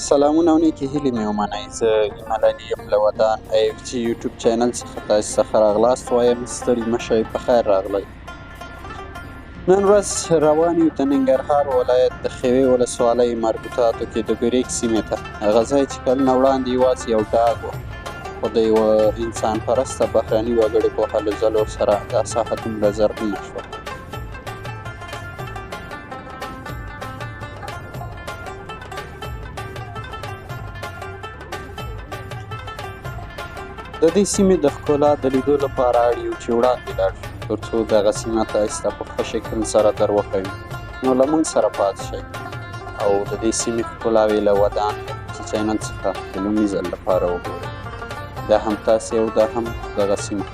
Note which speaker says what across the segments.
Speaker 1: سلامونه او نیکې هیلې مې ومنئ. زه ایمل علي یم له ودان ای اف جي یوټیوب چینل څخه تاسو ته ښه راغلاست وایم. ستړي مه شئ، په خیر راغلئ. نن ورځ روان یو د ننګرهار ولایت د ښېوې ولسوالۍ مربوطاتو کې د ګریک سیمې ته، هغه ځای چې کلونه وړاندې یوازې یو ډاګ و، خو د یوه انسان پرسته بهرني وګړي په هلو ځلو سره دا ساحه دومره زرغونه شوه. د دې سیمې د ښکلا د لیدو لپاره اړ یو چې وړاندې لاړ شو، تر څو دغه سیمه تاسو ته په ښه شکل سره در وښیو. نو له موږ سره پاتې شئ او د دې سیمې ښکلاوې له ودان چې چینل څخه د لومړي ځل لپاره وګورئ. دا هم تاسې او دا هم دغه سیمه.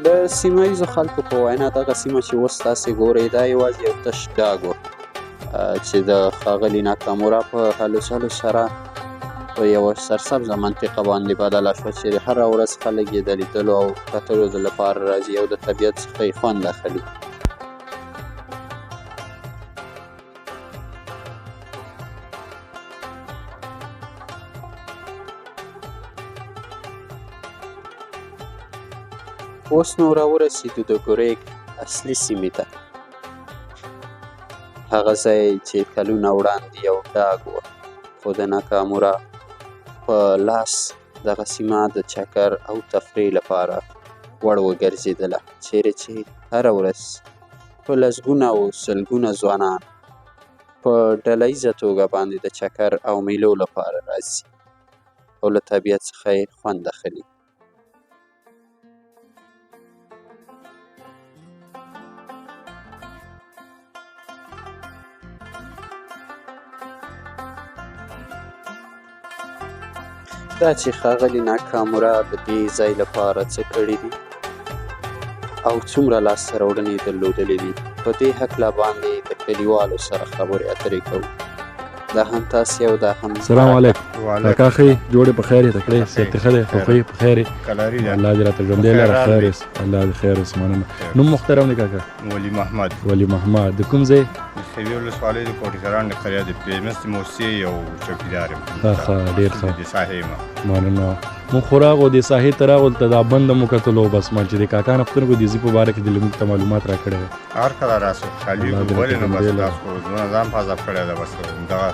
Speaker 1: د سیمه ییزو خلکو په وینا دغه سیمه چې اوس تاسې ګورئ دا یوازې یو تش ډاګ و چې د ښاغلي ناکامورا په هلو ځلو سره په یوه سرسبزه منطقه باندې بدله شوه چې هره ورځ خلک یې د لیدلو او کتلو لپاره راځي او د طبیعت څخه یې خوند اخلي. اوس نو راورسېدو د ګوریک اصلي سیمې ته، هغه ځای چې کلونه وړاندې یو ډاګ و، خو د ناکامورا په لاس دغه سیمه د چکر او تفریح لپاره وړ وګرځېدله، چیرې چې هره ورځ په لسګونه او سلګونه ځوانان په ډله ییزه توګه باندې د چکر او میلو لپاره راځي او له طبیعت څخه یې خوند اخلي. دا چې ښاغلي ناکامورا د دې ځای لپاره څه کړي دي او څومره لاسته راوړنې یې درلودلې دي، په دې هکله باندې د کلیوالو سره خبرې اترې کوو. دا هم تاسې او دا هم
Speaker 2: سلام علیکم کاکا، ښه یې؟ جوړ یې؟ په خیر یې؟ تکړه یې؟ صحت دې ښه دی؟ خوښ یې؟ په خیر یې؟ الله دې راته ژوندی لره. خیر اوسې، الله دې خیر اوسې. مننه. نوم محترم دی کاکا؟
Speaker 3: ولي محمد.
Speaker 2: ولي محمد، د کوم ځای؟
Speaker 3: د ښېوې ولسوالۍ د کوټې سران د قریه د پیمس د موسسې یو چوکیدار یم.
Speaker 2: ښه، ډېر ښه.
Speaker 3: د ساحې یم.
Speaker 2: مننه. موږ خو راغو دې ساحې ته راغو، دلته دا بنده مو کتلو، بس ما چې د کاکا نه پوښتنه وکړه د ځي په باره کې دې موږ ته معلومات راکړی.
Speaker 3: هر کله راسو خوشحالېږو، ولې نه؟ بس تاسو زموږ ځان په عذاب کړی ده. بس دغه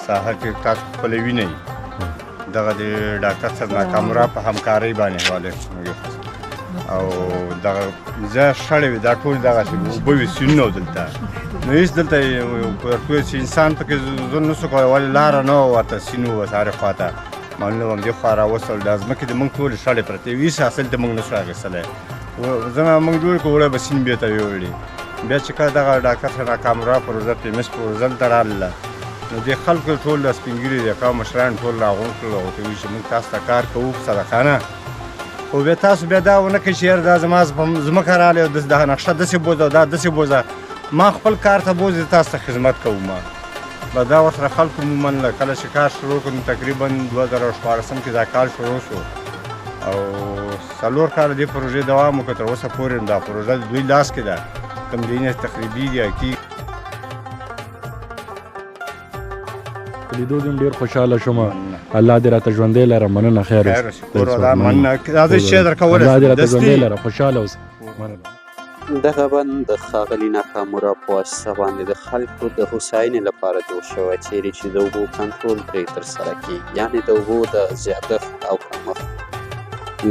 Speaker 3: ساحه کې تاسو خپله وینئ، دغه د ډاکټر صاحب ناکامورا په همکارۍ باندې حواله او دغه ځای شړې وي، دا ټول دغسې اوبه وي، سیندونه وو دلته. نو هېڅ دلته چې انسان پکې ژوند نه شو کولی، ولې لاره نه وه ورته، سیند و بس هرې خوا ته. مالونه همدې خوا راوستل. دا ځمکې د موږ ټولې شړې پرتې وي، هېڅ حاصل د موږ نه شو اخیستلی. ځنه موږ جوړ کړو، وړی به سیند بېرته یوړي. بیا چې کله دغه ډاکټر صاحب ناکامورا پروژه پیمس پروژه دلته راغله، نو دې خلکو ټول د سپین ږیري د قوم مشران ټول راغونډ کړل او ورته وویل چې موږ تاسو ته کار کوو صدقانه، خو بیا تاسو بیا دا ونه کړئ چې یاره دا زما ځمکه راغلې او دا نقشه داسې بوځه او دا داسې بوځه، ما خپل کار ته بوځي، تاسو ته خدمت کوم. بس دا ورسره خلکو مو منله. کله چې کار شروع کړو نو تقریبا 2016 کې دا کار شروع شو او 4 کاله دې پروژې دوام وکړ. تر اوسه پورې دا پروژه د دوی لاس کې ده، کوم ځایونه چې تخریبېږي یا کېږي.
Speaker 2: په لیدو دې هم ډېر خوشحاله شوم. الله دې راته ژوندی لره. مننه، خیر
Speaker 3: اوسې. کور ودان. مننه، راځئ چې درکولی
Speaker 2: الله دې راته ژوندی لره، خوشحاله اوسې. مننه.
Speaker 1: دغه بند د ښاغلي ناکامورا په واسطه باندې د خلکو د هوساینې لپاره جوړ شوی، چیرې چې د اوبو کنټرول ترې ترسره کېږي، یعنې د اوبو د زیاتښت او کمښت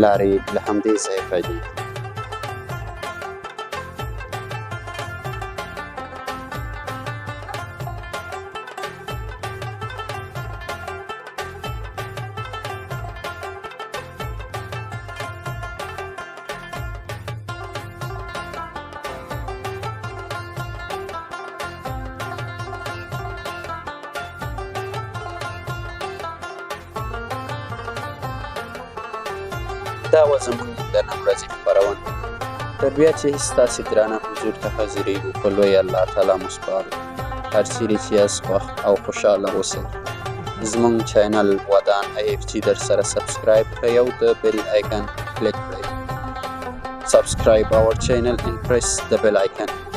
Speaker 1: لارې له همدې ځایه پیلېږي. دا وه زموږ د نن ورځې خپرونه. تر بیا چې ستاسې درانه حضور ته حاضرېږو، په لوی الله تعالی مو سپارو. هر چیرې چې یاست خوښ او خوشحاله اوسئ. زموږ چینل ودان ای اف جي در سره سبسکرایب کړئ او د بیل آیکن کلیک کړئ. Subscribe our channel and press the bell icon.